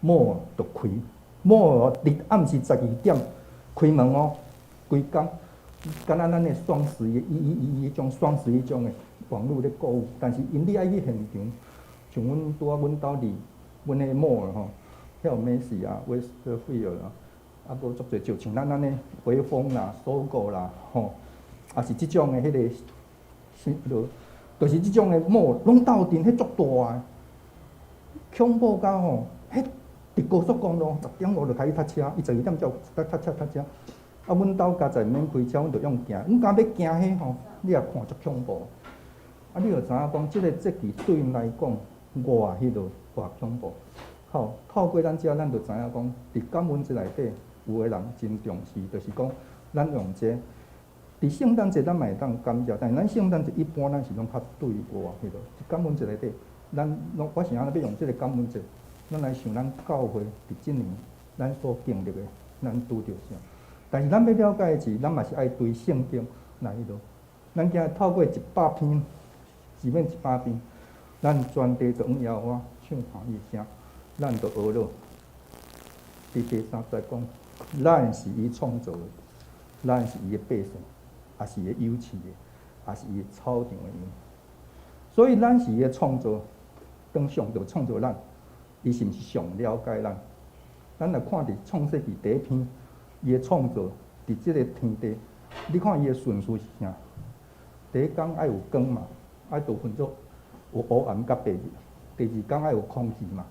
Mall 就開，mall 佇暗時十二點開門哦，規工，敢若咱的雙十一、一一一一種雙十一種的網路咧購物，但是𪜶你愛去現場，像阮拄仔阮兜佇阮的 mall 吼，遐有 Macy's 啊、Westfield 啦，啊閣足濟，就像咱按呢微風啦、SOGO 啦，吼，也是這種的彼個，是就是這種的 mall 攏鬥陣，彼足大的，恐怖到吼，彼佇高速公路10點5就開始塞車，伊12點才有塞塞車塞車。啊，阮兜家在毋免開車，阮就用行。阮敢欲行彼吼，你也看足恐怖。啊，你就知影講，這个節期對𪜶來講，偌彼落偌恐怖。好，透過咱遮，咱就知影講，佇感恩節內底，有的人真重視，就是講咱用這佇聖誕節咱嘛會當感謝，但是咱聖誕節一般咱是攏較對外彼落。感恩節內底，咱攏我是按呢欲用這个感恩節，咱來想咱教會佇這年咱所經歷的，咱拄著啥？但是咱欲了解的是，咱嘛是愛對聖經來彼落。咱今日透過一百篇，詩篇一百篇，咱全地就向耶和華唱歡喜聲，咱就學了。佇第三節講，咱是伊創造的，咱是伊的百姓，也是伊的有飼的，也是伊的草場的羊。所以咱是伊的創造，當上帝創造咱，伊是毋是上了解咱？咱來看佇創世記第一篇，伊的創造佇這个天地，你看伊的順序是啥？第一工愛有光嘛，愛就分做有烏暗佮白日。第二工愛有空氣嘛，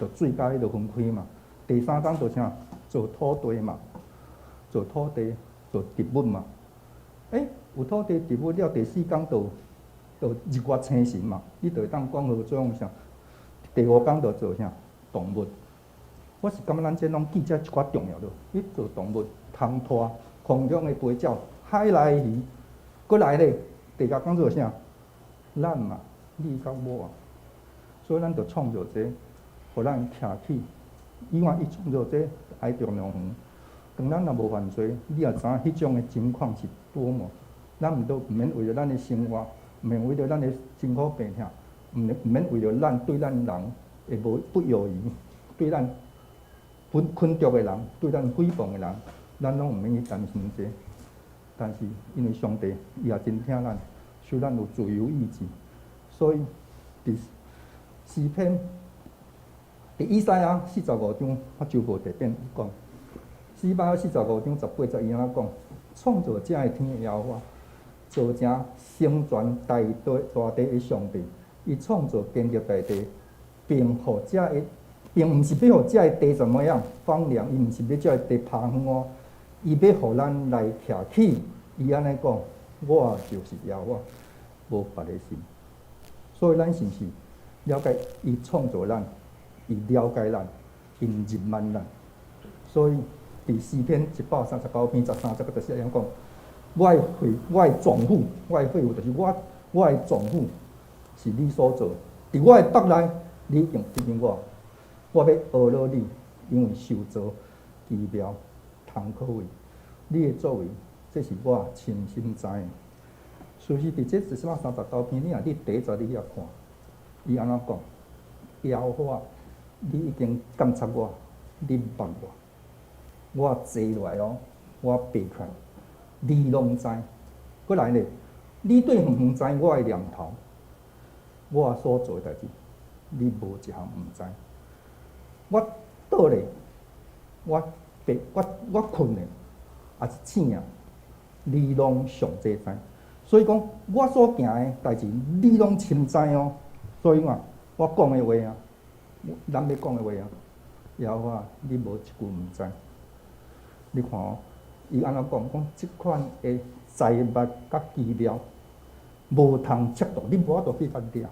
就水佮彼落分開嘛。第三工就啥？做土地嘛，做土地，做植物嘛。有土地植物了，第四工就日月星辰嘛，你就會當光合作用啥？第五工就做啥？動物。我是感覺咱這攏記這一寡重要的。你做動物，通拖，空中的飛鳥，海內的魚，閣來咧，第六工做啥？咱嘛，你佮我，所以咱就創造這，予咱徛起。伊看伊創造這伊甸樂園，當咱若無犯罪，你也知影彼種的情況是多麼。咱毋都毋免為著咱的生活，毋免為著咱的辛苦病痛，毋免為著咱對咱人會無不友誼，對咱困著的人，對咱誹謗的人，咱攏毋免去擔心這。但是因為上帝伊也真疼咱，使咱有自由意志，所以佇詩篇，佇以賽亞四十五章，我就無特別講。以賽亞四十五章十八節，伊按呢講：創造這个天的耶和華，造成成全大地大地的上帝，伊創造建立大地，並予這个，並毋是欲予這个地怎麼樣荒涼，伊毋是欲這个地拋荒哦，伊欲予咱來徛起。伊按呢講，我就是耶和華，無別个神。所以咱是毋是了解伊創造咱，伊了解咱，伊認捌咱。所以佇詩篇139篇13節閣就是按呢講，我的肺，我的臟腑，我的肺腑就是我，我的臟腑是你所造，佇我的腹內，你已經指引我，我欲呵咾你，因為受造奇妙，通可畏，你的作為，這是我深深知的。事實佇這139篇，你若你第一節你遐看，伊按怎講？耶和華，你已經監察我，你捌我，我坐落來哦，我爬起來，你攏知。閣來咧，你對遠遠知我的念頭，我所做的代誌，你無一項毋知。我倒咧，我爬，我睏咧，抑是醒啊，你攏上濟知。所以講，我所行的代誌，你攏深知哦。所以話，我講的話啊，咱欲講的話啊，耶和華，你無一句毋知。你看哦，伊按怎講？講這款的財物佮奇妙，無通測度，你無法度去共量，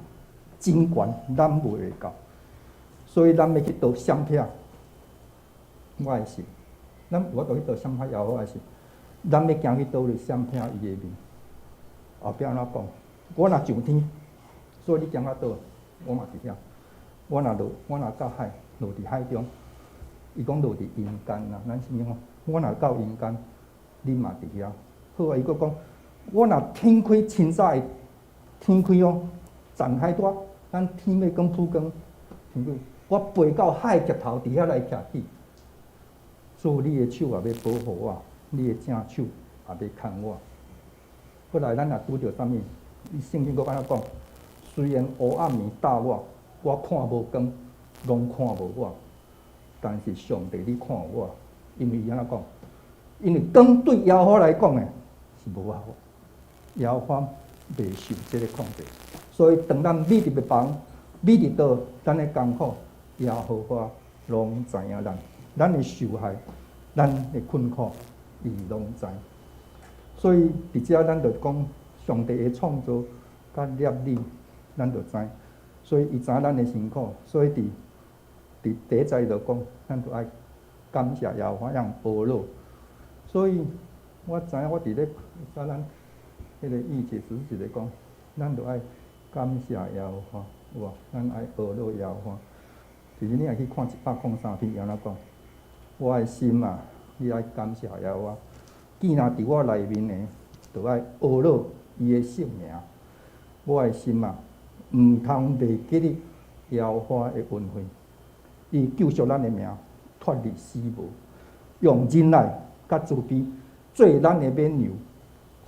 真懸，咱袂會到。所以咱欲去倒閃避，我的心，咱無法度去倒閃避耶和華的心，咱欲行去佗位閃避伊的面。後壁按怎講？我若上天，所以你行到佗，我嘛佇遐。我若落，我若到海，落佇海中，伊講落佇陰間啦。咱聖經講，我若到陰間，你嘛佇遐。好啊，伊閣講，我若天開清早的天開哦，展開大，咱天欲光普光，天開，我飛到海峽頭佇遐來徛起。主，你的手也欲保護我，你的正手也欲牽我。過來，咱若拄著啥物？伊聖經閣按怎講？雖然黑暗暝罩我，我看無光，攏看無我，但是上帝你看有我，因為伊按怎講？因為光對耶和華來講呢是無效，耶和華袂受這個控制。所以當咱覕佇房，覕佇倒，咱的艱苦，耶和華攏知影咱，咱的受害，咱的困苦，伊攏知。所以佇遮咱就講上帝的創造佮立理，咱就知。所以伊知影咱的辛苦，所以佇第一節就講，咱就愛感謝耶和華，用呵咾。所以我知影我佇咧早咱彼個意志只是咧講，咱就愛感謝耶和華，有無？咱愛呵咾耶和華。其實你若去看103篇，伊按怎講？我的心啊，你愛感謝耶和華。見若佇我內面的，就愛呵咾伊的聖名。我的心啊，毋通袂記得耶和華的恩惠，伊救贖咱的命，脫離死亡，用仁愛佮慈悲做咱的免油，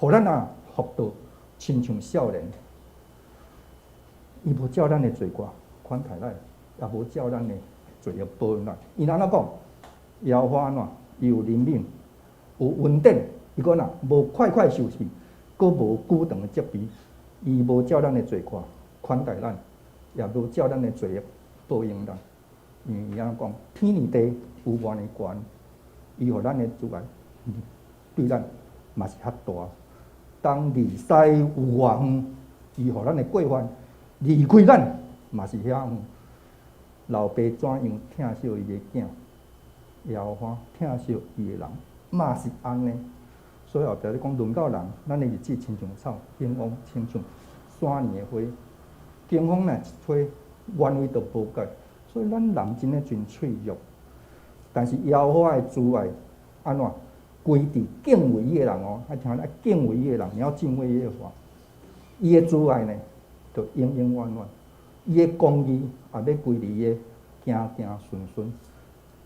予咱啊復活親像少年。伊無照咱的罪過款待咱，也無照咱的罪惡報應咱。伊按怎講？耶和華按怎？伊有憐憫，有恩典。伊講若無快快受氣，閣無久長的責備。伊無照咱的罪過款待咱，也無照咱的罪惡報應咱。因為伊按怎講？天爾地有偌爾懸，伊予咱的慈愛對咱嘛是較大。東離西有偌遠，伊予咱的過犯離開咱嘛是遐遠。老爸怎樣疼惜伊的囝，耶和華疼惜伊的人嘛是按呢。所以後壁咧講，論到人，咱的日子親像草，興旺親像山裡的花，經風若一吹，原位就無見。所以咱人真的真脆弱。但是耶和華的慈愛按怎？歸佇敬畏伊的人哦，愛聽愛敬畏伊的人，你要敬畏耶和華。伊的慈愛呢，就永永遠遠。伊的公義也欲歸佇伊的子子孫孫，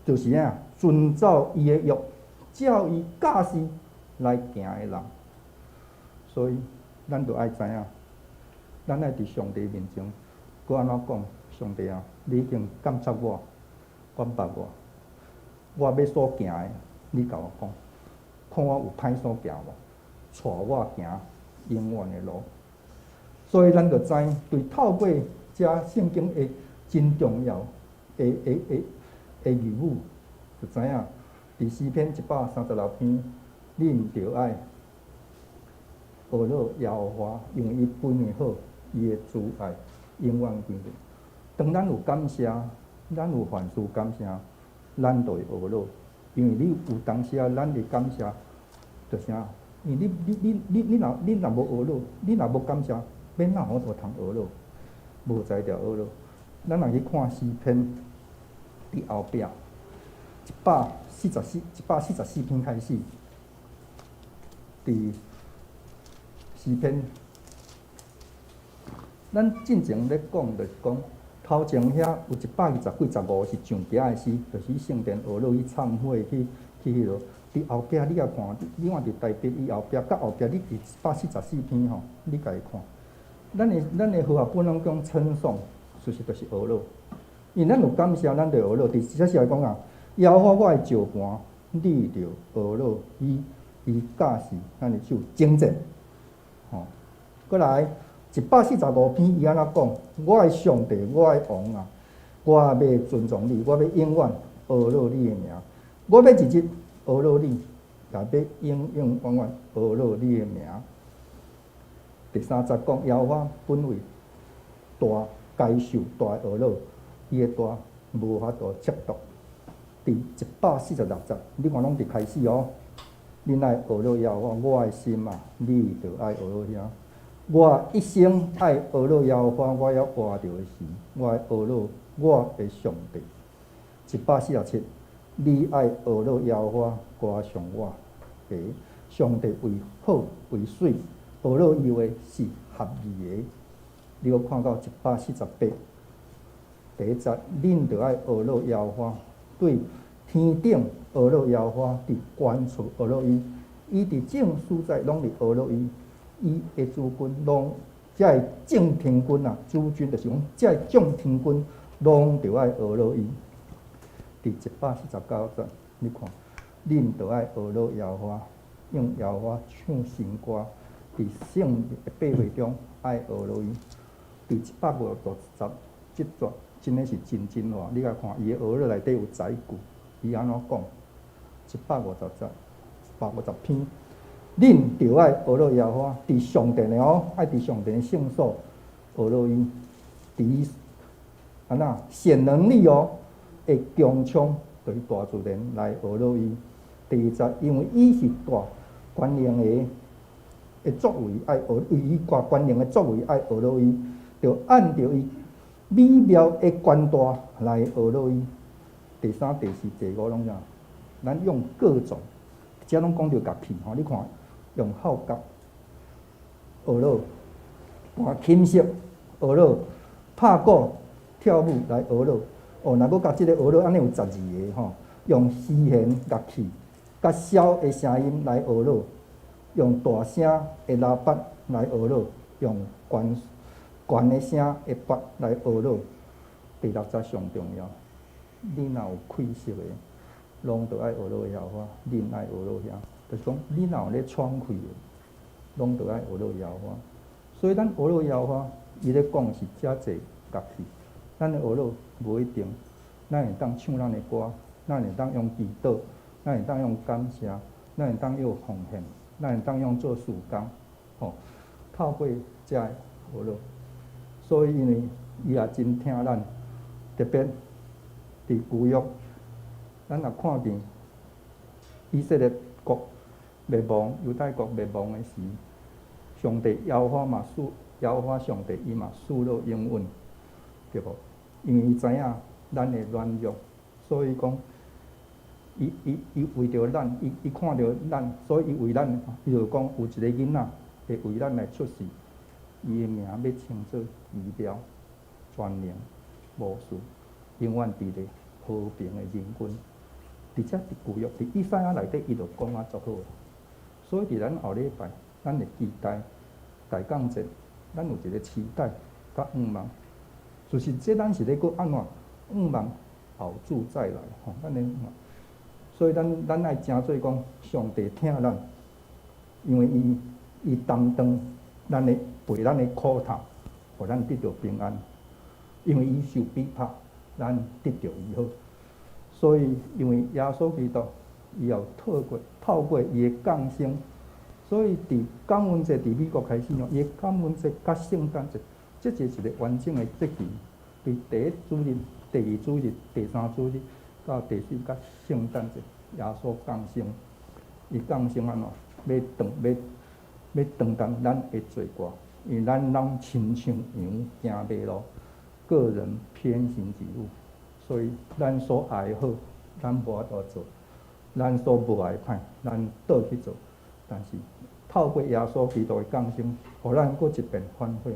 就是啊，遵照伊的約，照伊教示來行的人。所以，咱就愛知影，咱愛佇上帝面前，閣按怎講？上帝啊，你已經監察我，我捌我，我欲所行的，你共我講，看我有歹所行無？帶我行永遠的路。所以咱就知，對透過遮聖經的真重要的義務，就知影佇詩篇136篇，你毋著愛呵咾耶和華，因為伊本為好，伊的慈愛永遠歸佇。當咱有感謝，咱有凡事感謝，咱就會呵咾。因為你有當時啊，咱會感謝，就啥？因為你若無呵咾，你若無感謝，欲哪有法度通呵咾？無才調呵咾。咱若去看詩篇，佇後壁144篇開始，佇詩篇，咱進前咧講就是講，頭前遐有120幾十五是上行的詩，就是聖殿呵咾去懺悔去去彼落。佇後壁你也看，你看佇台北伊後壁佮後壁，你佇144篇吼，你家己看。咱的和合本攏講稱頌，事實就是呵咾。因為咱有感謝，咱就呵咾。佇這是來講啊，耶和華我的石磐，你著呵咾伊，伊教示咱的手征戰。吼，過來145篇，伊按怎講？我的上帝，我的王啊，我欲尊崇你，我欲永遠呵咾你的名，我欲日日呵咾你，也欲永永遠遠呵咾你的名。第三節講，耶和華本為大，該受大的呵咾，伊的大無法度測度。佇146節，你看攏佇開始哦。恁愛呵咾耶和華，我的心啊，你著愛呵咾遐。我一生愛呵咾耶和華，我猶活著的時，我愛呵咾我的上帝。147，你愛呵咾耶和華，歌頌我的上帝為好為媠，呵咾伊話是合宜的。你閣看到148，第一節，恁著愛呵咾耶和華，對天頂呵咾耶和華，佇懸處呵咾伊，伊佇眾所在攏佇呵咾伊，伊的諸軍攏，遮的眾天軍啊，諸軍就是講，遮的眾天軍攏著愛呵咾伊。佇149節，你看，恁著愛呵咾耶和華，用耶和華唱新歌，佇聖的百會中愛呵咾伊。佇150這節真的是真真話，你來看伊的呵咾內底有載具，伊按怎講？150節，150篇，恁著愛呵咾耶和華，佇上殿的哦，愛佇上殿的聖所呵咾伊，佇伊按怎顯能力哦，會強槍對大自然來呵咾伊。第二節，因為伊是大權能的的作為，愛呵，為伊大權能的作為愛呵咾伊，著按著伊美妙的權大來呵咾伊。第三、第四、第五攏啥？咱用各種，遮攏講著樂器吼，你看用號角呵咾，彈琴瑟呵咾，拍鼓跳舞來呵咾。哦，若閣共這个呵咾按呢有12个吼，用絲弦樂器佮簫的聲音來呵咾，用大聲的喇叭來呵咾，用懸懸的聲的鈸來呵咾。第六節上重要，你若有氣息的，攏著愛呵咾耶和華，恁愛呵咾遐，就是講你若有咧喘氣的，攏著愛呵咾耶和華。所以咱呵咾耶和華，伊咧講是遮濟樂器，咱的呵咾無一定，咱會當唱咱的歌，咱會當用祈禱，咱會當用感謝，咱會當用奉獻，咱會當用做事工，吼，透過遮的呵咾。所以因為伊也真疼咱，特別佇舊約，咱若看見以色列國滅亡、猶太國滅亡的時，上帝耶和華嘛賜，耶和華上帝伊嘛賜落應允，對無？因為伊知影咱的軟弱，所以講，伊為著咱，伊看著咱，所以伊為咱，伊就講有一个囡仔會為咱來出世，伊的名欲稱做奇妙、全能、謀士、永遠佇咧和平的仁君。佇遮佇舊約佇以賽亞內底，伊就講啊足好。所以佇咱後禮拜，咱會期待大降節，咱有一个期待佮向望。就是這咱是咧閣按怎向望後主再來吼，咱咧，所以咱愛誠做講上帝疼咱，因為伊擔當咱的背咱的苦痛，予咱得著平安。因為伊受逼迫，咱得著醫好。所以因為耶穌基督，伊有透過伊的降生，所以佇感恩節佇美國開始哦，伊的感恩節佮聖誕節，這個是一個完整的節期。佇第一主日、第二主日、第三主日，到第四佮聖誕節，耶穌降生，伊降生按怎？欲擔咱的罪過，因為咱攏親像羊行迷路，各人偏行己路，所以咱所愛的好，咱無法度做；咱所無愛歹，咱倒去做。但是透過耶穌基督的降生，予咱閣一遍反悔，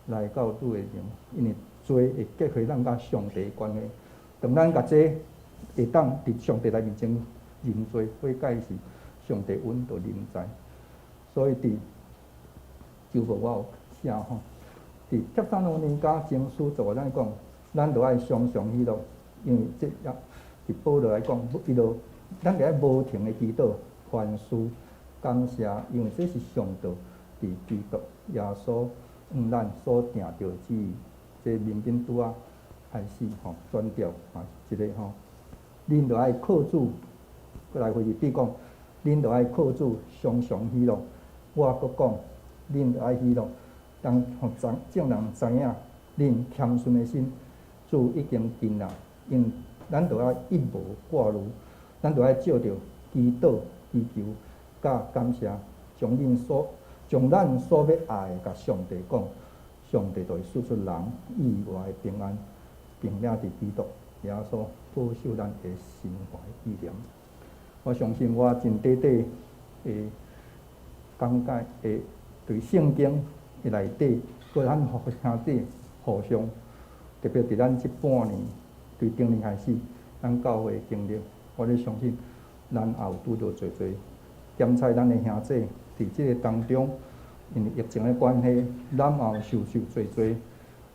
來到主的前，因為罪會隔開咱佮上帝的關係。當咱共這會當佇上帝來面前認罪悔改時，上帝阮就臨在。所以佇舊約我有寫吼，佇帖撒羅尼迦前書十咱講，咱著愛常常喜樂，因為這也佇保羅來講，伊就咱著愛無停的祈禱，凡事感謝，因為這是上帝佇基督耶穌向咱所定著的旨意。這民兵拄仔開始吼轉調啊，一个吼，恁著愛靠主，閣來腓立比講，恁著愛靠主常常喜樂。我閣講，恁著愛喜樂，當予眾人知影恁謙遜的心，主已經近啦。因咱著愛一無掛慮，咱著愛藉著祈禱、祈求、佮感謝，將咱所欲愛的，共上帝講，上帝就會賜出人意外的平安，並且佇基督耶穌保守咱的心懷意念。我相信我真短短的講解的對聖經的內底，閣咱互兄弟互相特別佇咱這半年，對頂年開始，咱教會的經歷，我咧相信，咱也有拄著濟濟檢採咱的兄弟，佇這個當中，因為疫情的關係，咱嘛有受濟濟。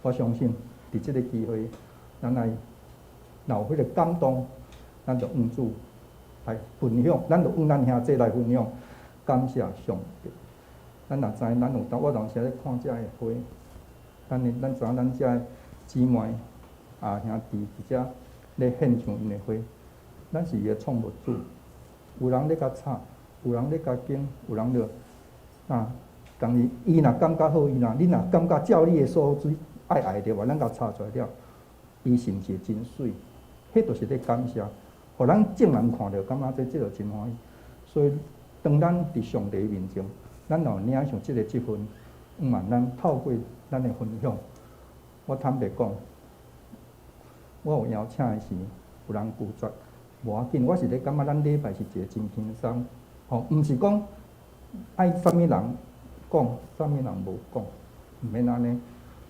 我相信，佇這個機會，咱來若有彼個感動，咱就向主來分享，咱就向咱兄弟來分享，感謝上帝。咱若知，咱有當我當時咧看遮的花，咱知影咱遮的姊妹啊兄弟佇遮咧獻上𪜶的花，咱是伊的創物主。有人咧共插，有人咧共揀，有人就啊，當伊伊若感覺好，伊若你若感覺照你的所愛愛的話，咱共插出來了，伊是毋是真媠？彼就是咧感謝，予咱眾人看著，感覺這就真歡喜。所以，當咱佇上帝面前，咱若有領受這個職分，毋瞞咱透過咱的分享，我坦白講，我有邀請的時，有人拒絕，無要緊，我是咧感覺咱禮拜是一個真輕鬆，吼，毋是講愛啥物人講，啥物人無講，毋免按呢。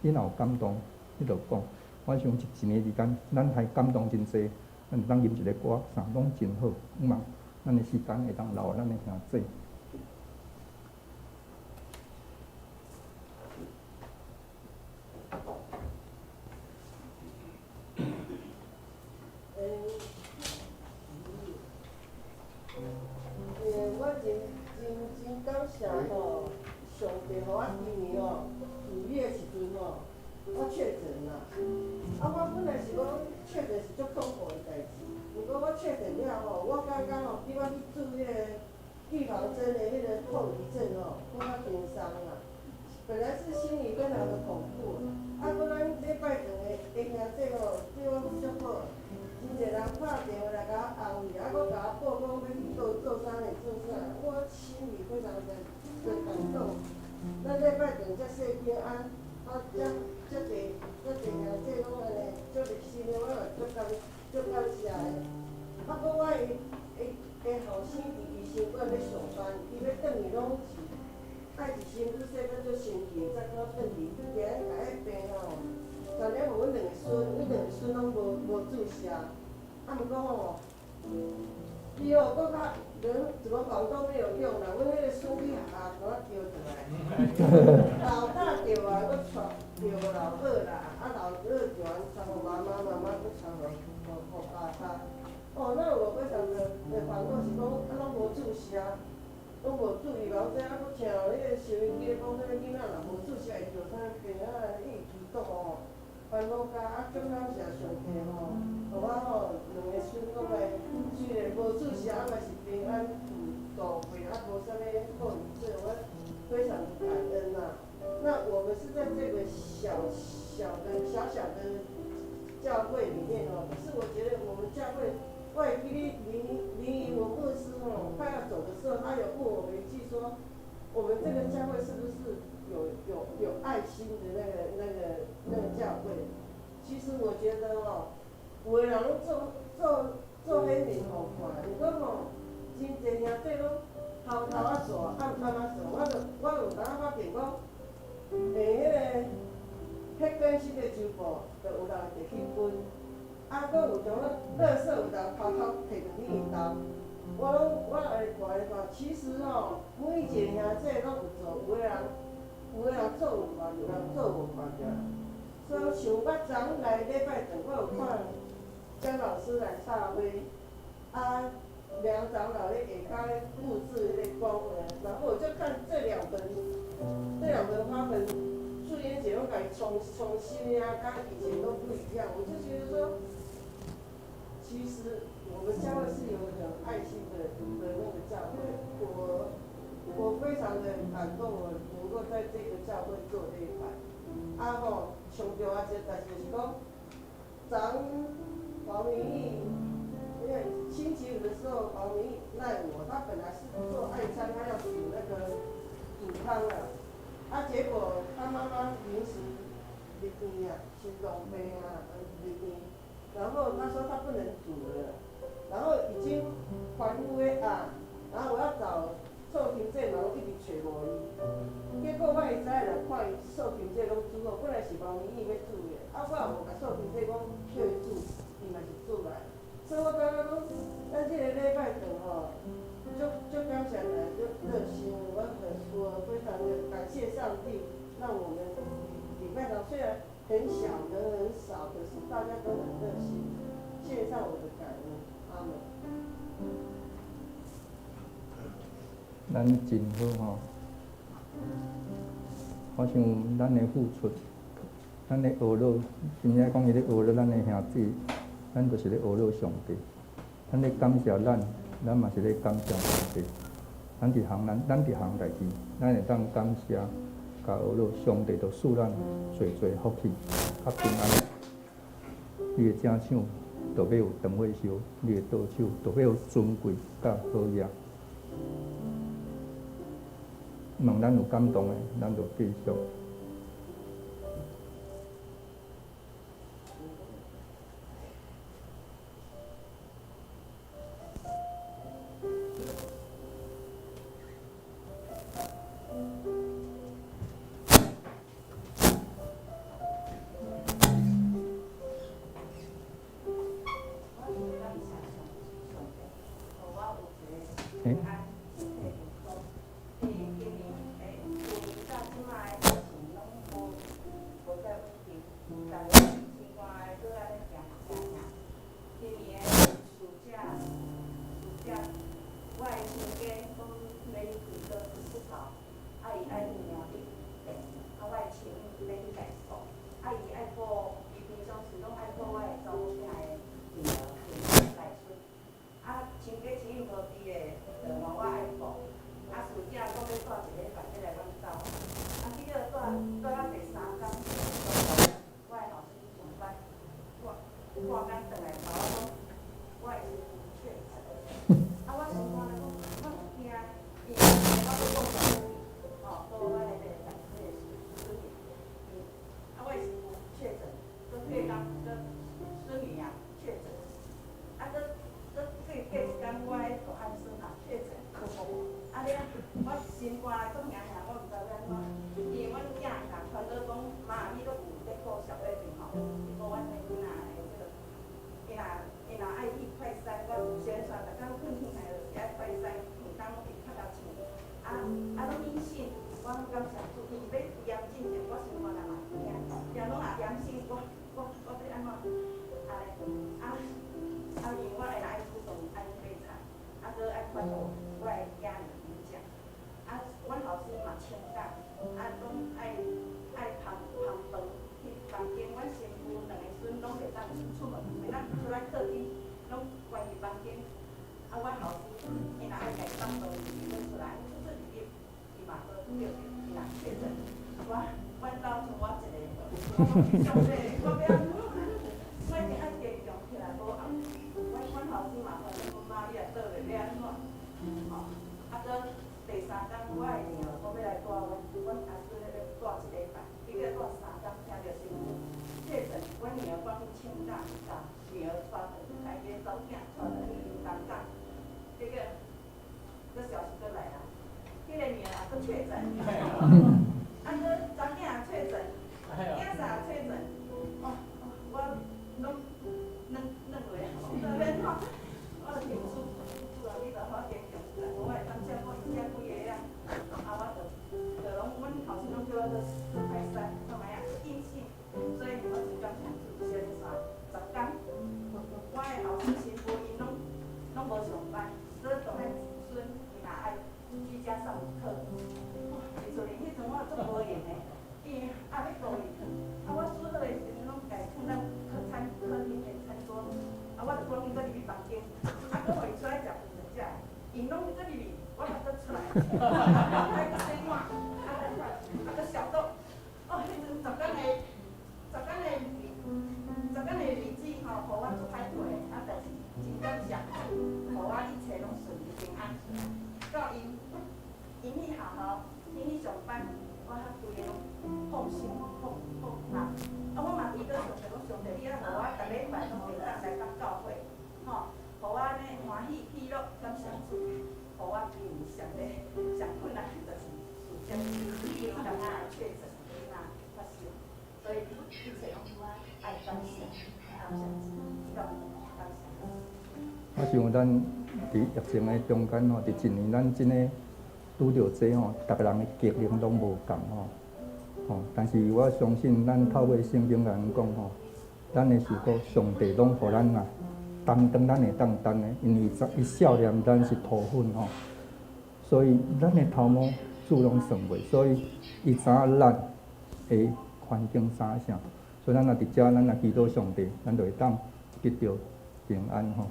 你若有感動，你就講。我想一年時間，咱還感動真濟，咱當吟一个歌，啥攏真好。毋茫咱的時間會當留予咱的兄弟。欸，我真真真感謝吼，上帝予我今年吼5月時陣吼，我確診啦。啊，我本來是講確診是足恐怖的代誌，毋過我確診了吼，我感覺吼，比我去注彼個預防針的彼個後遺症吼，閣較輕鬆啦。本來是心裡非常的恐怖，啊，閣咱禮拜堂的的兄弟吼，對我足好，真濟人拍電話來共我安慰，啊，閣共我報講欲去做做啥呢做啥，我心裡非常的感動。咱禮拜堂遮細間啊，啊，遮遮濟遮濟兄弟攏按呢足熱心的，我嘛足感謝的。啊，閣我的的後生佇醫生館咧上班，伊欲轉去攏是愛一身去洗甲足清氣的，才敢轉去。今日共彼病吼，昨日予阮兩个孫，阮兩個孫攏無注射，啊，毋過吼，伊哦，閣較連怎麼講都沒有用啦。阮彼個孫去學校予我叫轉來，老大著啊，閣帶著老二啦，啊老二著完傳予媽媽，媽媽閣傳予爸爸。哦，那我非常的煩惱是講，啊攏無注射，攏無注預防針，啊閣聽彼個收音機咧講啥物囡仔若無注射會著啥物病啊，伊會中毒哦。煩惱甲啊，足感謝上帝吼，予我吼兩个孫攏來，雖然無注射，啊嘛是平安有度過，啊無啥物後遺症，我非常的感恩呐。那我們是在這個小小的小小的教會裡面哦，可是我覺得我們教會，我會記得林怡文牧師吼，快要走的時候，他有問我們一句說，我們這個教會是不是有愛心的那個教會？其實我覺得哦，有的人攏做彼面予看，毋過吼，真濟兄弟攏偷偷仔做，暗暗仔做，我就有當發現講，欸，彼個血管室的周布，就有人會去分，啊，閣有種垃圾有人偷偷提轉去𪜶兜，我攏我會看咧看，其實吼，每一個兄弟攏有做，有的人做有看著，有人做無看著。所以像我昨昏來禮拜堂，我有看江老師來插花，啊，梁長老咧下跤咧布置彼個光環，然後我就看這兩盆花盆，素英姐攏共伊重新啊，佮以前都不一樣，我就覺得說，其實我們教會是有很愛心的那個教會，我非常的感動，我能夠在這個教會做禮拜。啊吼，上重要一個代誌就是講，昨黃明義，因為星期五的時候，黃明義賴我，他本來是做愛餐，他要煮那個煮湯啊，啊結果他媽媽臨時入院啊，心臟病啊入院，然後他說他不能煮了，然後已經煩惱的啊，然後我要找做行政人，一直揣無伊，結果我会知来看伊素芹这拢煮好，本来是猫咪伊欲煮的，啊，我也无共素芹这讲叫伊煮，伊嘛是煮来。所以我感觉讲，咱这个礼拜堂吼，足足感谢大家足热心，我非常的感谢上帝，让我们礼拜堂虽然很小，人很少，可是大家都很热心，献上我的感恩，阿們。咱真好吼，我想咱的付出，咱的學樂，真正講伊咧學樂咱的兄弟，咱就是咧學樂上帝。咱咧感謝咱，咱嘛是咧感謝上帝。咱佇行咱咱佇行代誌，咱會當感謝佮學樂上帝，就賜咱濟濟福氣佮平安。你的正手就欲有長歲壽，你的倒手就欲有尊貴佮好額。問咱有感動的，咱就繼續。欸確診的囡仔發燒，所以一切攏拄啊愛感謝，感謝主，感感謝。我想咱佇疫情的中間吼，佇一年咱真的拄著這吼，逐个人的經歷攏無仝吼，吼。但是我相信咱透過聖經共咱講吼，咱的受苦，上帝攏予咱啊擔當咱會當擔的，因為伊少年咱是塗粉吼，所以咱的頭毛主攏算過，所以伊知影咱的環境啥啥，所以咱若佇遮，咱若祈禱上帝，咱就會當得著平安吼。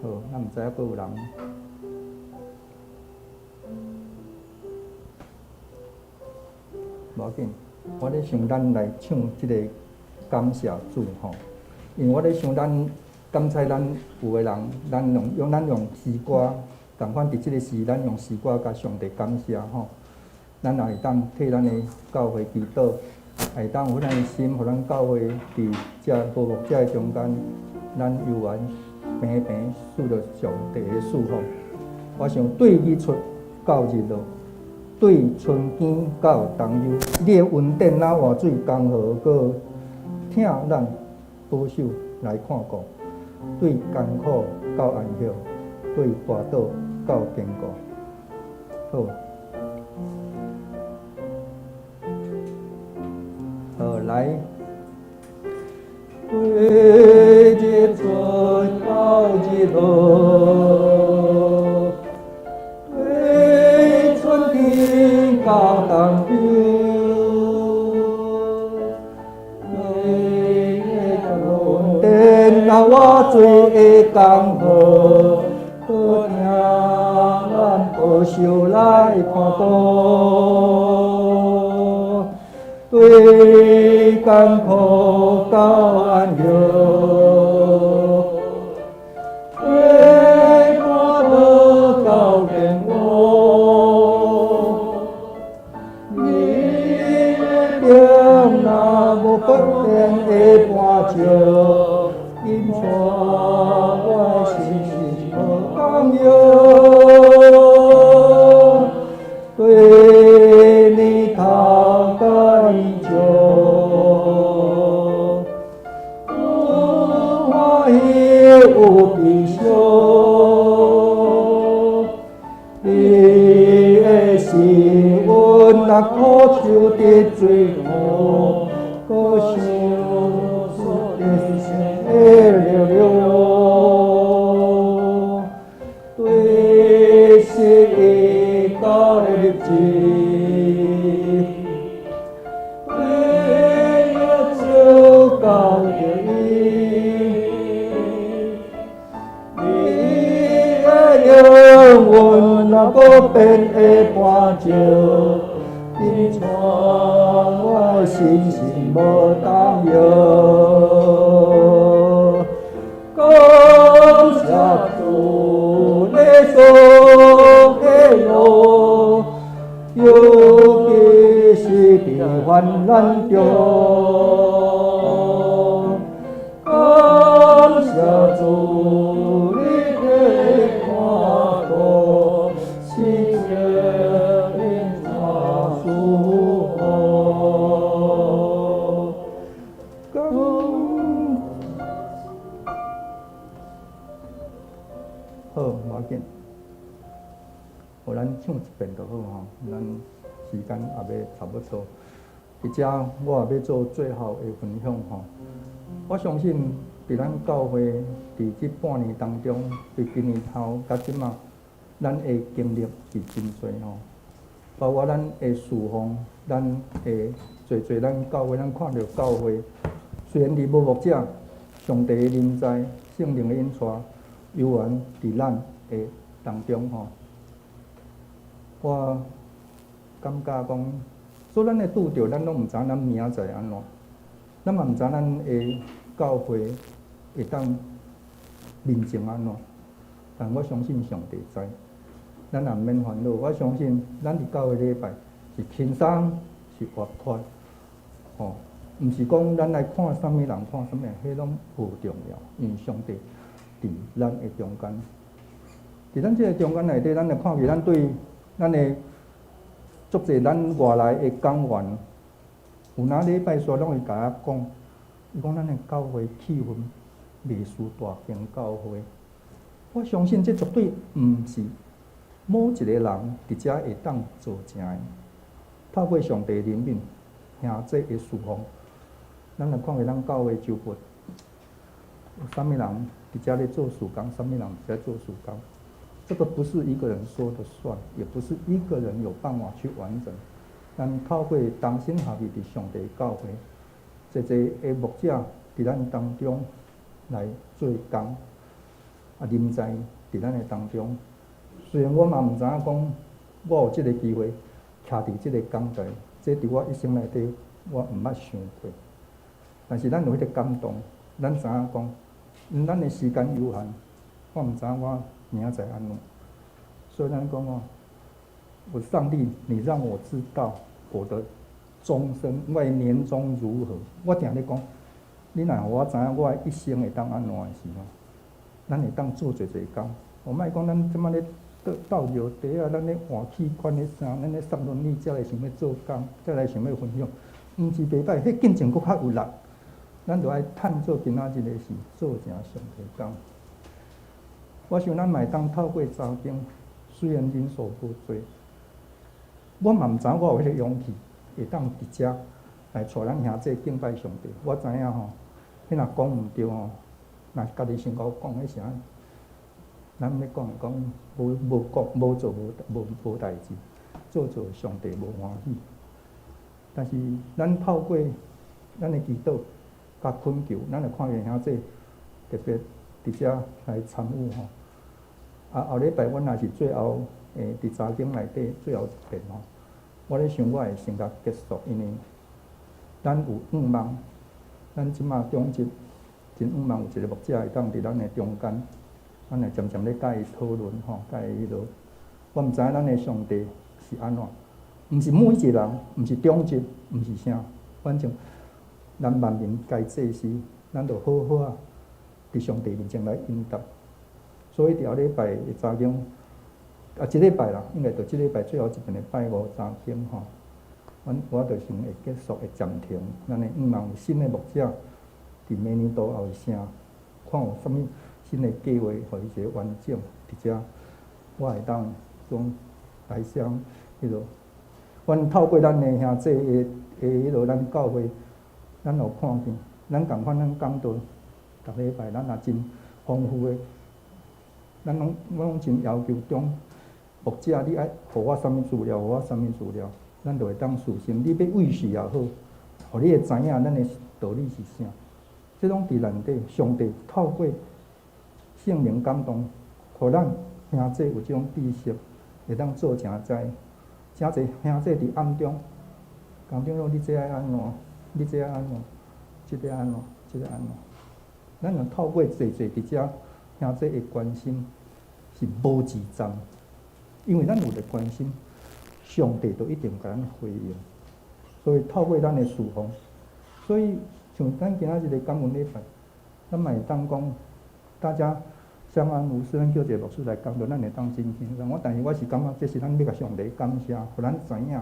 好，咱毋知影閣有人。無要緊，我咧想咱來唱這個感謝主吼，因為我咧想咱感謝咱有的人，咱用詩歌，仝款佇這個時，咱用詩歌共上帝感謝吼。咱也會當替咱的教會祈禱，也會當有咱的心，予咱教會佇遮無牧者的中間，咱猶原平平受著上帝的祝福。我想對日出到日落，對春天到冬秋，你的恩典若活水江河，閣疼咱保守來看顧，對艱苦到安息，對跋倒到堅固。好，好來。對日出到日落，對春天到冬秋，對恩典若活水的江河，閣疼咱保守來看顧。對艱苦到安息，對跋倒到堅固，你的靈若無不變的磐石，引帶我的心無動搖。對年頭甲年少，有歡喜有悲傷，你的施恩若苦手得水土，閣想出得生的力量，對失意到日子，對耶穌到得意，你的靈魂若不變的磐石，引帶我信心無動搖。感謝主耶穌的路，尤其是佇患難中。感謝主你的看顧，是聖靈的祝福。感好，無要緊，予咱唱一遍就好吼，咱時間也欲差不多。佇遮我也欲做最後的分享吼。我相信佇咱教會佇這半年當中，佇今年頭到這馬，咱的經歷是真濟吼。包括咱的侍奉，咱的濟濟咱教會，咱看著教會，雖然佇無牧者，上帝的臨在、聖靈的引帶，猶原佇咱的當中吼。我感覺講，所以咱會拄著，咱攏毋知影咱明仔載按怎，咱嘛毋知咱的教會會當面前按怎，但我相信上帝知，咱也毋免煩惱。我相信咱佇教會禮拜是輕鬆，是活潑，吼，毋是講咱來看啥物人，看啥物人，彼攏無重要，因為上帝佇咱的中間，佇咱這個中間內底，咱會看見咱對咱的足濟咱外來的講員，有哪禮拜煞攏會共我講，伊講咱的教會氣氛袂輸大間教會。我相信這絕對毋是某一個人佇遮會當造成的。透過上帝憐憫，兄姊的侍奉，咱來看下咱教會周末有啥物人佇遮咧做事工，啥物人佇遮做事工。這個不是一個人說的算，也不是一個人有辦法去完成。咱透過同心合意佇上帝教會，濟濟的牧者佇咱當中來做工，啊，臨在佇咱的當中。雖然我嘛毋知影講，我有這個機會徛佇這個講台，這佇我一生內底我毋捌想過。但是咱有彼個感動，咱知影講，咱的時間有限，我毋知影我明仔載按怎。所以咱講哦，我上帝，你讓我知道我的終身，我的年終如何。我定咧講，你若予我知影我的一生會當按怎的時候，咱會當做濟濟工。我莫講咱這擺咧鬥鬥尿茶啊，咱咧換器官咧啥，咱咧捒輪椅才來想欲做工，才來想欲分享，毋是袂歹，彼進前閣較有力。咱就愛趁做今仔日的事，做成上帝工。我想咱嘛會當透過查經，雖然人數無濟，我嘛毋知影我有彼個勇氣，會當佇遮來帶咱兄弟敬拜上帝。我知影吼，彼若講毋對吼，若家己先甲我講，彼啥？咱欲講講無無講無做無無無代誌，做做上帝無歡喜。但是咱透過咱的祈禱佮懇求，咱會看見兄弟特別佇遮來參與吼。啊，後禮拜阮也是最後佇查經內底最後一遍吼。我咧想我會先共結束，因為咱有向望，咱這馬中職真向望有一個牧者會當佇咱的中間，咱會漸漸咧佮伊討論吼，佮伊彼落。我毋知影咱的上帝是按怎，毋是每一個人，毋是長執，毋是啥，反正咱萬民皆祭司，咱就好好啊，佇上帝面前來應答。所以佇後禮拜的查經，啊，這禮拜啦，應該就這禮拜最後一遍的拜五查經吼，阮我就先會結束，會暫停。咱會向望有新的牧者，佇明年度後啥，看有啥物新的計劃，予伊一個完整佇遮，我會當講來相彼落。阮透過咱的兄弟的的彼落，咱教會，咱有看見，咱仝款咱講道，逐禮拜咱也真豐富的。咱攏我攏真要求中牧者，你愛予我啥物資料，予我啥物資料，咱就會當事先，你欲預習也好，予你會知影咱的道理是啥。這攏佇內底，上帝透過聖靈感動，予咱兄弟有這種知識，會當做成知。誠濟兄弟佇暗中，講長老你這愛按怎？你這愛按怎？這個按怎？這個按怎？咱若透過濟濟佇遮兄弟的關心，是無一站，因為咱有咧關心，上帝都一定共咱回應。所以透過咱的侍奉，所以像咱今仔日的感恩禮拜，咱嘛會當講，大家相安無事，咱叫一個牧師來講，就咱會當真輕鬆。我但是我是感覺這是咱欲共上帝感謝，予咱知影，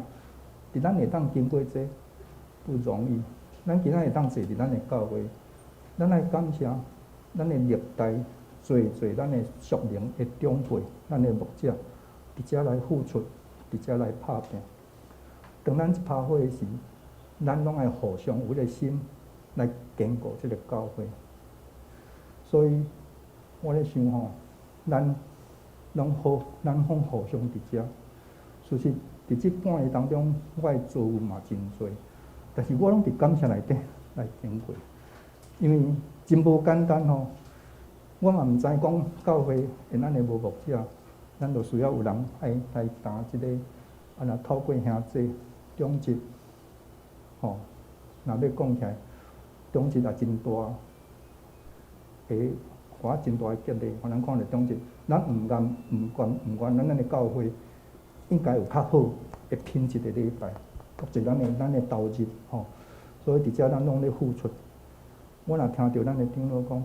佇咱會當經過這不容易。咱今仔會當坐佇咱的教會，咱愛感謝咱的歷代濟濟咱的屬靈的長輩，咱的牧者，佇遮來付出，佇遮來拍拚。當咱一拍火的時，咱攏愛互相有彼個心來堅固這個教會。所以，我咧想吼，咱攏好，咱攏互相佇遮。事實佇這半年當中，我的遭遇嘛真濟，但是我攏佇感謝內底來經過，因為真無簡單吼。我嘛毋知講教會會按呢無牧者，咱就需要有人愛來擔這個，啊若透過兄弟長執，吼，若欲講起來，長執也真大，會予我真大的激勵。予咱看著長執，咱毋甘毋甘毋願，咱的教會應該有較好的品質的禮拜，國際咱的投入吼，所以佇遮咱攏咧付出。我若聽著咱的長老講，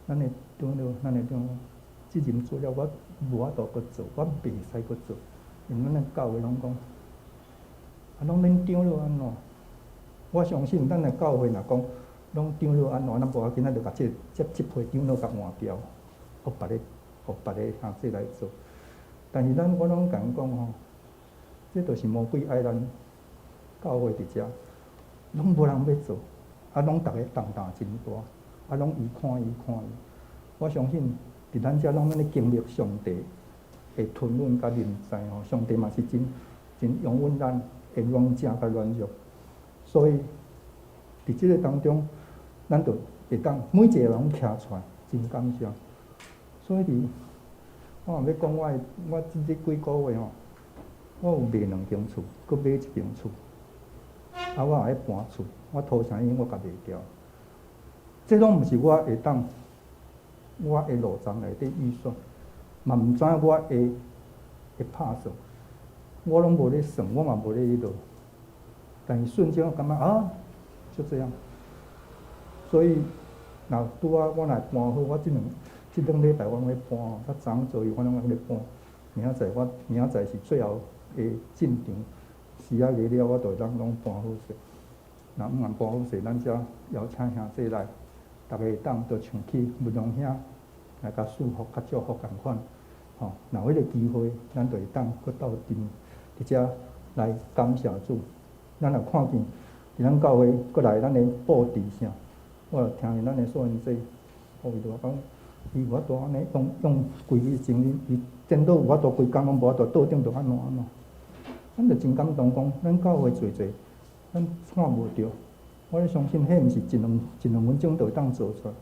咱的長老，這任做了，我無法度閣做，我袂使閣做，因為咱的教會攏講，啊，攏免長老按怎？我相信咱的教會若講攏長老按怎，咱無要緊，咱就共這批長老共換掉，予別个，予別个兄弟來做。但是咱我攏共𪜶講吼，這就是魔鬼愛咱教會佇遮，攏無人欲做，啊，攏逐个重擔真大，啊，攏伊看伊看伊。我相信佇咱遮攏按呢經歷上帝的吞忍佮臨在吼，上帝嘛是真真容忍咱的軟正佮軟弱，所以佇這个當中，咱就會當每一個人攏徛出來，真感謝。所以佇我若欲講我的我這這幾個月吼，我有賣兩間厝，閣買一間厝，啊，我也咧搬厝，我土城已經我共賣掉。這攏毋是我會當我的路障內底預算，嘛毋知影我會會拍算，我攏無咧算，我嘛無咧彼落。但是瞬間我感覺啊，就這樣。所以，若拄仔我若搬好，我這兩禮拜我攏咧搬，較昨左右我攏咧搬。明仔載我明仔載是最後的進場，時仔過了，我就會當攏搬好勢。若毋通搬好勢，咱才邀請兄弟來，逐个會當就像去文龍兄來共祝福、共祝福仝款。吼，若有彼个機會，咱就會當閣鬥陣佇遮來感謝主。咱若看見佇咱教會閣來咱的布置啥，我就聽見咱的素雲姐，哦，伊就講，伊有法度按呢用用規日精力，伊電腦有法度規工攏無法度桌頂就按怎按怎，咱就真感動，講咱教會濟濟，咱看無著。我咧相信，彼毋是一兩一兩分鐘就會當做出來。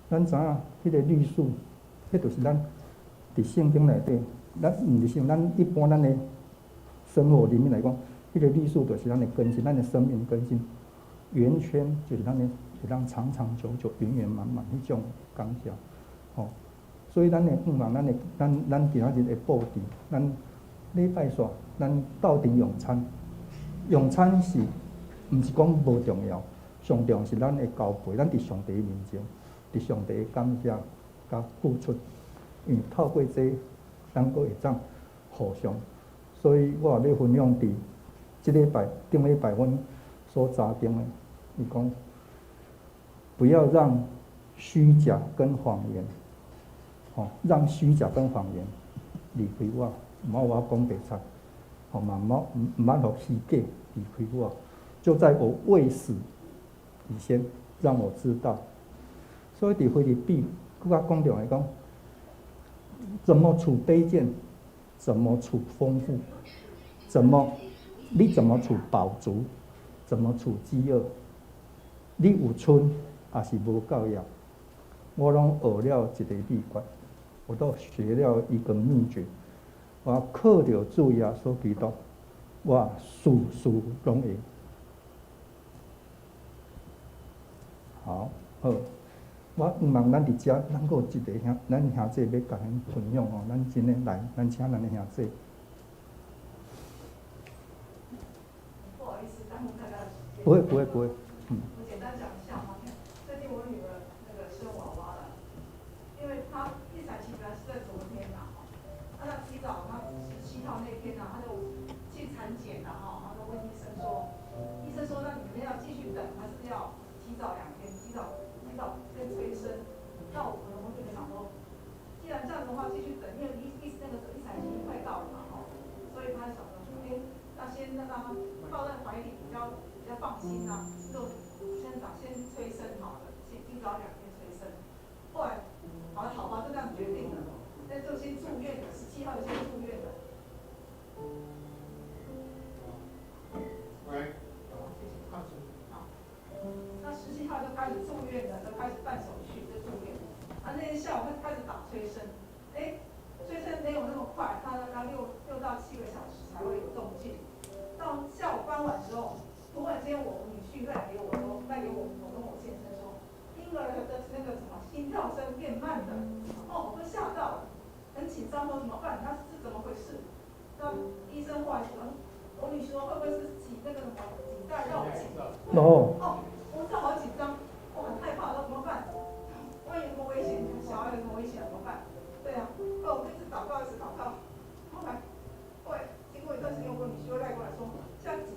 咱知影，彼个綠樹，彼就是咱佇聖經內底，咱毋是像咱一般咱的生活裡面來講，彼个綠樹就是咱的更新，咱的生命更新。圓圈就是咱的會當長長久久、圓圓滿滿彼種感謝，吼。所以咱的向望，咱的咱咱今仔日的布置，咱禮拜四咱鬥陣用餐，用餐是毋是講無重要？上重要是咱的交陪，咱佇上帝面前，佇上帝的感謝佮付出，因為透過這，咱閣會當互相。所以我也欲分享佇這禮拜、頂禮拜阮所查經的，伊講不要讓虛假跟謊言，吼，讓虛假跟謊言離開我，毋好我講白賊，吼嘛毋好毋毋通予虛假離開我。就在我未死以前，讓我知道。所以佇腓立比，閣較講著來講，怎麼處卑賤，怎麼處豐富，怎麼你怎麼處飽足，怎麼處飢餓，你有賰抑是無夠額，我攏學了一个秘訣，我都學了一個秘訣，我靠著主耶穌基督，我事事攏會。好，好，我向望咱佇遮，咱閣有一个兄，咱兄弟欲共咱分享吼，咱真的來，咱請咱的兄弟。不好意思，耽誤大家的時間。不會，不會，不會。嗯。我簡單講一下哈，最近我女兒那個生娃娃了，因為她預產期本來是在昨天呐，哈，那她提早，她17號那天呢，她就去產檢了哈，她就問醫生說，醫生說那你們要繼續等，還是要提早2天，提早先催生？那我就想說，既然這樣子的話，繼續等，因為一那個預產期快到了嘛，哈，所以她想說，哎，那先讓她抱在懷裡比較放心啊，就先早先催生好了，先提早2天催生。後來，好了，好吧，就這樣決定了，那就先住院了，17號就先住院了。喂。謝謝，好，好。那17號就開始住院了，就開始辦手續，就住院。啊，那天下午他開始打催生，哎，催生沒有那麼快，他要6到7個小時才會有動靜。到下午傍晚之後，突然間我女婿賴給我說，賴給我，我跟我先生說，嬰兒的那個什麼心跳聲變慢了，哦，我都嚇到了，很緊張，說怎麼辦？他是怎麼回事？那醫生後來說，我女婿說會不會是擠那個什麼臍帶繞頸？哦。哦，我這好緊張，我很害怕，說怎麼辦？萬一有什麼危險，小孩有什麼危險怎麼辦？對啊，哦，我就一直禱告，一直禱告。後來，後來經過一段時間，我女婿又賴過來說，像臍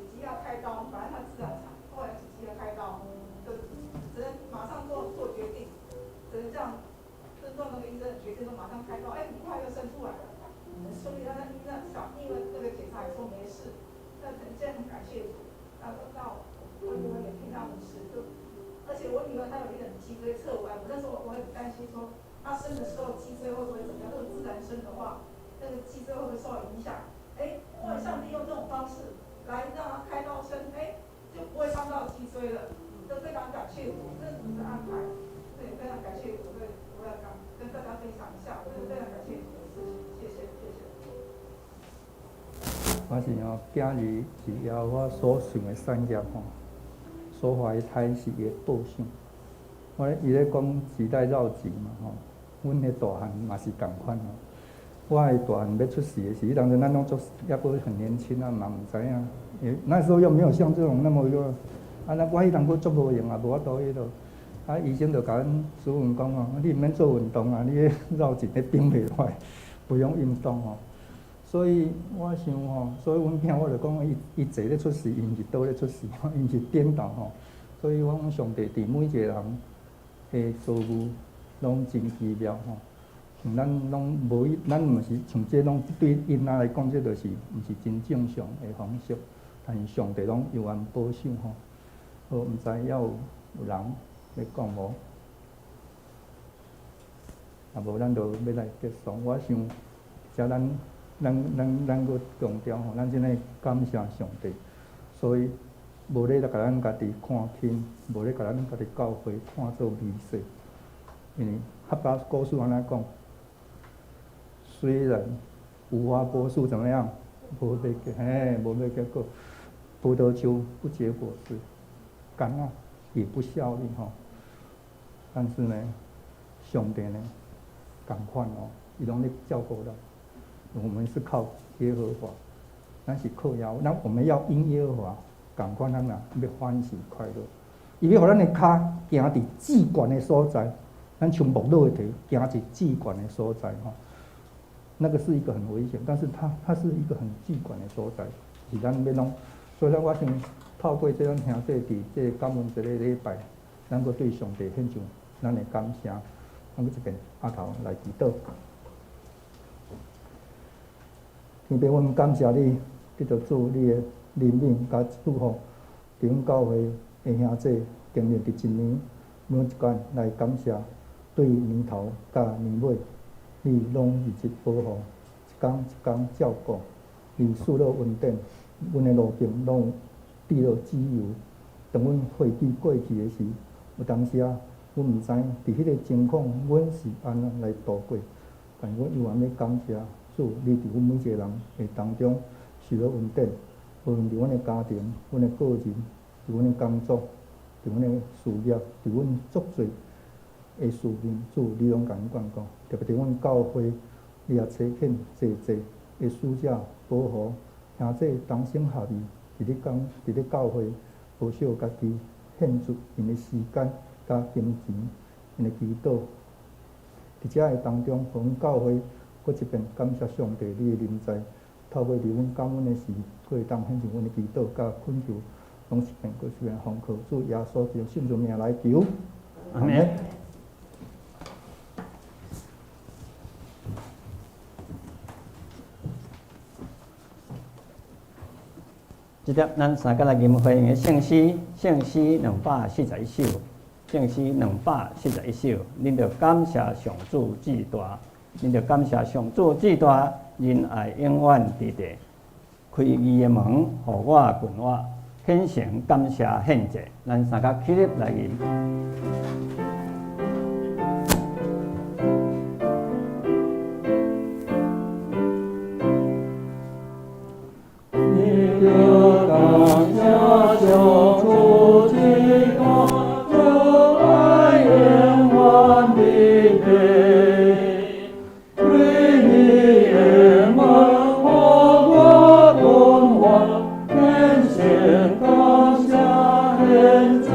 謝主，那到我女兒也平安無事，就而且我女兒她有一點脊椎側彎，我那時候我很擔心說，她生的時候脊椎會不會怎麼樣？如果自然生的話，那個脊椎會不會受到影響？哎，後來上帝用這種方式來讓她開刀生，哎，就不會傷到脊椎了，就非常感謝主，這是主的安排，對，非常感謝主，對，我要講跟大家分享一下，這是非常感謝主的事情，謝謝，謝謝。我是吼，囝兒是耶和華所賞的產業吼，所懷的胎是伊的報賞。我伊咧講臍帶繞臍嘛吼，阮的大漢嘛是仝款吼。我的大漢欲出世的時，彼當陣咱攏足猶閣很年輕啊，嘛毋知影。那時候又沒有像這種那麼個，啊，那我彼當閣足無閒啊，無法度彼落。啊，醫生就共阮主任講吼，你毋免做運動啊，你彼繞臍咧繃袂落來，不用運動吼。所以我想吼，所以阮囝我就講，伊伊坐咧出世，伊毋是倒咧出世，伊毋是顛倒吼。所以我講上帝佇每一個人的遭遇攏真奇妙吼。像咱攏無，咱毋是像這攏對𪜶仔來講，這就是毋是真正常的方式。但是上帝攏有按保守吼。好，毋知猶有人欲講無？啊無，咱就欲來結束。我想，遮咱。咱閣強調吼，咱真的感謝上帝，所以無咧共咱家己看輕，無咧共咱家己教會看做微細，因為哈巴谷書按呢講，雖然無花果樹怎麼樣，無欲結，嘿，無欲結果，葡萄樹不結果子，橄欖也不效力吼。但是呢，上帝呢，仝款哦，伊攏咧照顧咱。我們是靠耶和華，咱是靠耶和華，那我們要因耶和華，仝款咱啊欲歡喜快樂。伊欲予咱的跤行佇至懸的所在，咱像木躼的蹄行佇至懸的所在吼。那個是一個很危險，但是它是一個很至懸的所在，是咱欲攏。所以咱我想透過這咱兄弟佇這個感恩節的禮拜，咱閣對上帝獻上咱的感謝。咱閣這邊阿頭來祈禱。天父，阮感謝你，得著主你的憐憫佮祝福，佇阮教會的兄弟經歷佇一年每一工來感謝，對年頭佮年尾，你攏一直保護，一工一工照顧，你賜落恩典，阮的路徑攏有得著自由。當阮回記過去的時，有當時啊，阮毋知佇彼个情況，阮是按怎來度過，但阮依然欲感謝。主，你佇阮每一個人的當中受了恩典，無論佇阮的家庭、阮的個人、佇阮的工作、佇阮的事業、佇阮足濟的事面，主你攏共阮眷顧。特別佇阮教會，你也差遣濟濟的使者保護兄弟同心合意，佇咧講，佇咧教會，無惜家己獻出𪜶的時間、佮金錢、𪜶的祈禱。佇遮的當中，予阮教會。閣一遍感謝上帝，你的臨在，透過佇阮感恩的時，閣會當獻上阮的祈禱佮懇求，攏一遍閣一遍奉靠主耶穌基督聖主名來求，阿門。這粒咱三個來吟回應的聖詩，聖詩241首，聖詩241首，恁著感謝上主至大。恁著感謝上主至大，仁愛永遠佇地，開義的門，予我群我虔誠感謝獻祭，咱三個起立來吟。你著感謝上主至大，仁愛永遠佇地。開義的門，予我群我虔誠感謝獻祭。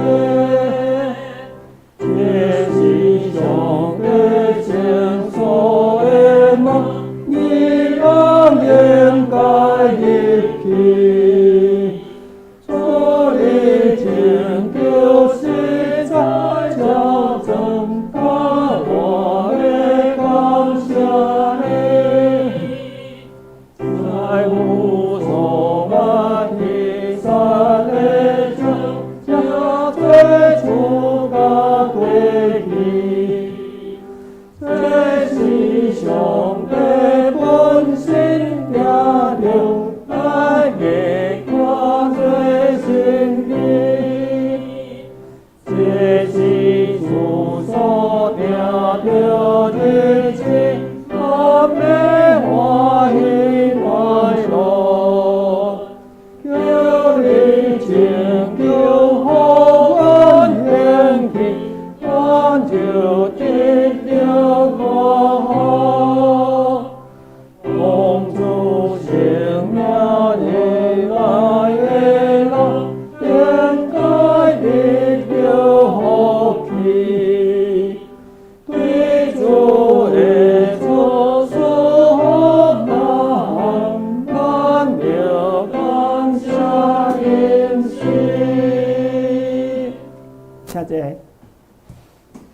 坐。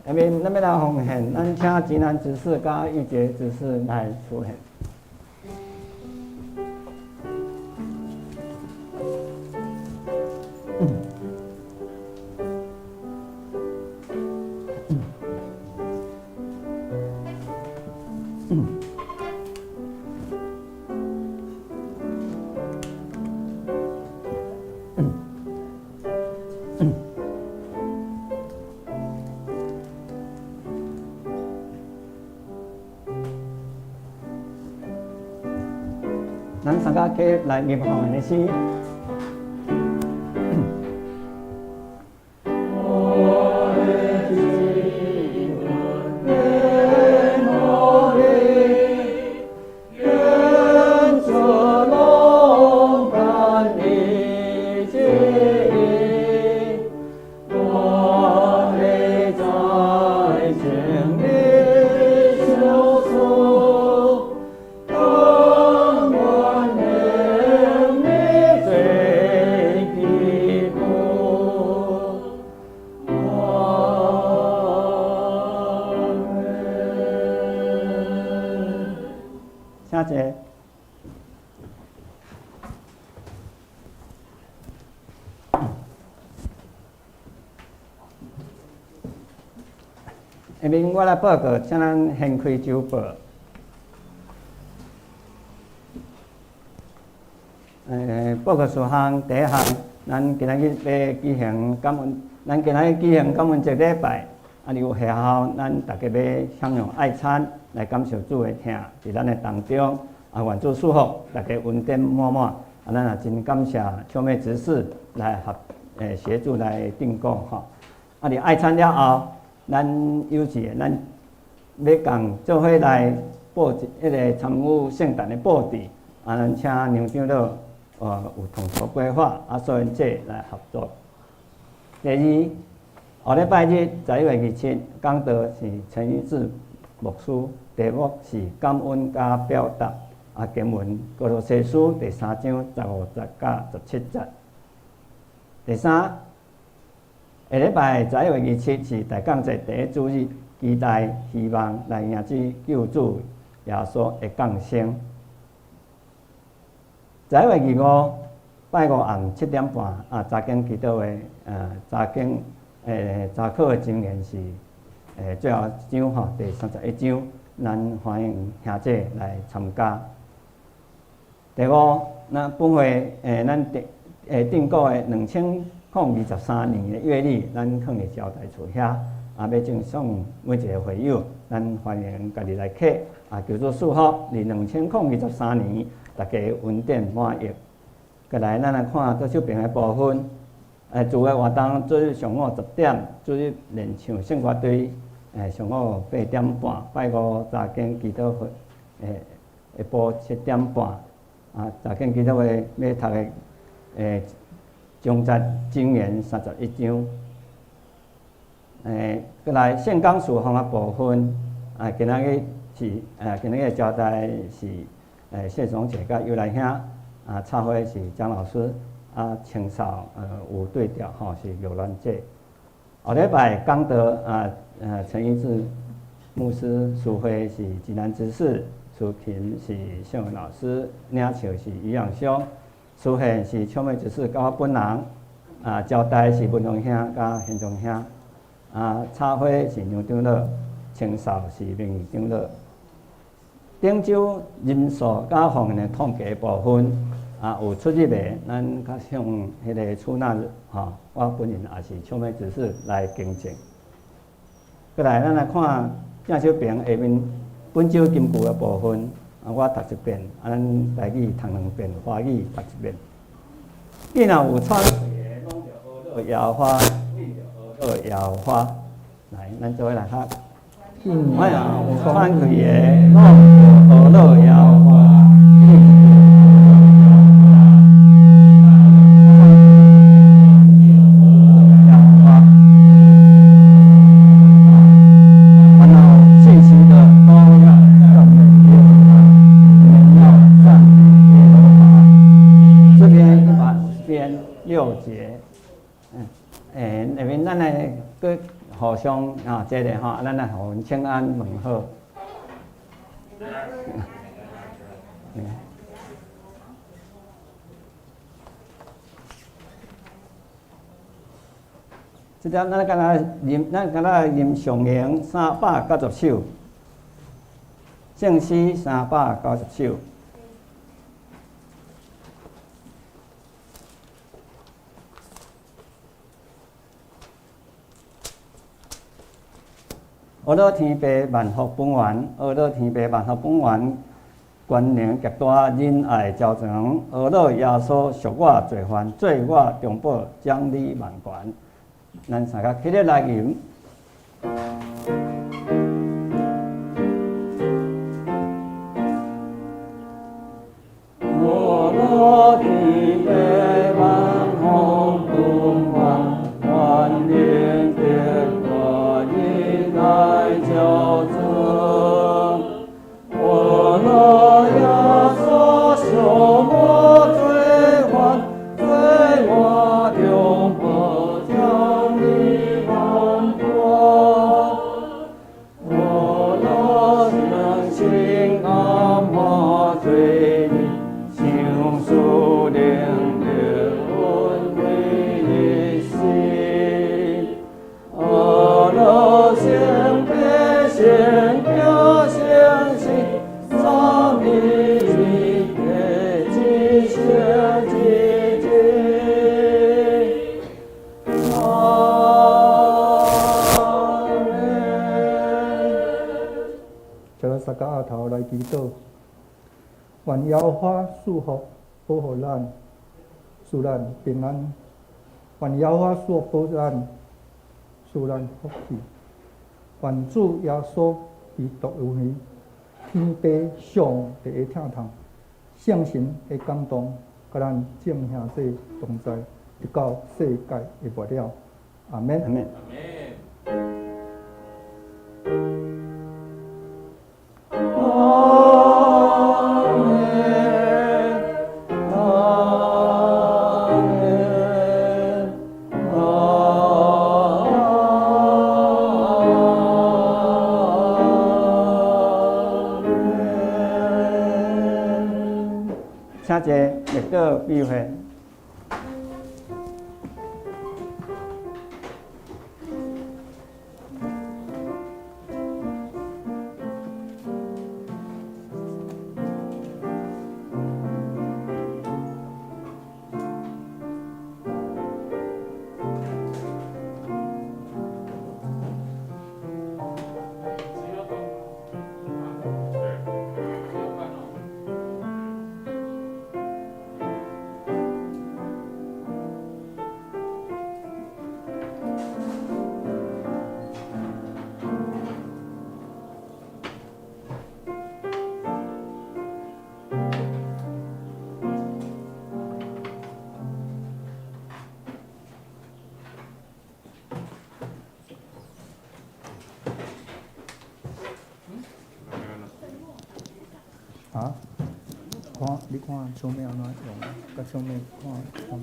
下面咱欲來奉獻，咱請吉南執事佮玉潔執事來出獻。咱三家起來念奉獻的詩。請坐。下面我來報告，請咱掀開週報。報告事項第一項，咱今仔日欲舉行感恩，咱今仔日舉行感恩節禮拜，啊，有下晝咱大家欲享用愛餐來感受主的疼，佇咱的當中，啊，願主賜福，大家恩典滿滿。啊，咱也真感謝秋妹執事來合協助來訂購吼。啊，佇愛餐了後，咱有一個咱欲共做伙來布置，彼个參與聖誕的布置，啊，咱請梁長老有統籌規劃，啊，所以這來合作。第二，後禮拜日11月27，講道是陳玉志牧師，題目是感恩佮表達，啊，經文歌羅西書第三章15節佮17節。第三，下禮拜11月27是大降節第一主日，期待希望來迎接救主耶穌的降生。11月25，拜五暗7點半，啊，查經祈禱會，查經，查考的箴言是，最後一章吼，第31章，咱歡迎兄弟來參加。第五，咱本會，咱訂，訂購的2023年的月曆，咱囥佇招待處遐，啊，欲贈送每一個會友，咱歡迎家己來客，啊，求主賜福，佇2023年，大家恩典滿溢。過來，咱來看左手邊的部分，主的活動主日上午10點，主日練唱聖歌隊，上午8點半，拜五查經祈禱會，下晡7點半，啊，查經祈禱會欲讀的，終節箴言31章。過來聖工事奉的部分，啊，今仔日是，今仔日的交代是，謝總姐佮尤來兄，啊，插花是張老師，啊，清掃，有對調吼，是玉蘭姐。後禮拜講道，啊，陳一智牧師，司會是濟南執事，司琴是謝文老師，領唱是余養兄，司獻是秋妹執事佮我本人，啊，招待是文龍兄佮賢忠兄，啊，插花是梁長老，清掃是明義長老。頂週人數佮奉獻的統計部分，啊，有出入的，咱較向彼个出納吼，我本人也是秋妹執事來更正。過來，咱來看正手邊下面本週金句的部分，啊，我讀一遍，啊，咱台語讀兩遍，華語讀一遍。既若有喘氣的，攏著呵咾耶和華，恁著呵咾耶和華。來，咱做伙來讀。我若有喘氣的，攏著呵咾耶和華。6節，下面咱來閣互相啊，坐咧吼，咱來予𪜶請安問好。這粒咱敢若吟，咱敢若吟上行390首，聖詩三百九十首。阿樂天父萬福本源，阿樂天父萬福本源，權能極大，仁愛昭彰。阿樂耶穌贖我罪犯，做我中保，掌理萬權。咱三个起立來吟。阿樂天父萬福本源，權能極大，仁愛昭彰。阿樂耶穌贖我罪犯，做我中保，掌理萬權。阿樂聖神感化罪人，賞賜靈力恩惠日新。阿樂聖父聖子聖神，三位一體，至聖至真。阿們。請咱三個額頭來祈禱，願耶和華賜福保護咱，賜咱平安；願耶和華賜福保咱，賜咱福氣。願主耶穌基督的恩惠，天父上帝的疼痛，聖神的感動，佮咱眾兄弟同在，直到世界的末了。阿們。阿們。阿們，阿們，阿們。請坐，默禱閉會。啊？看，你看小妹按怎用，佮小妹看啥物？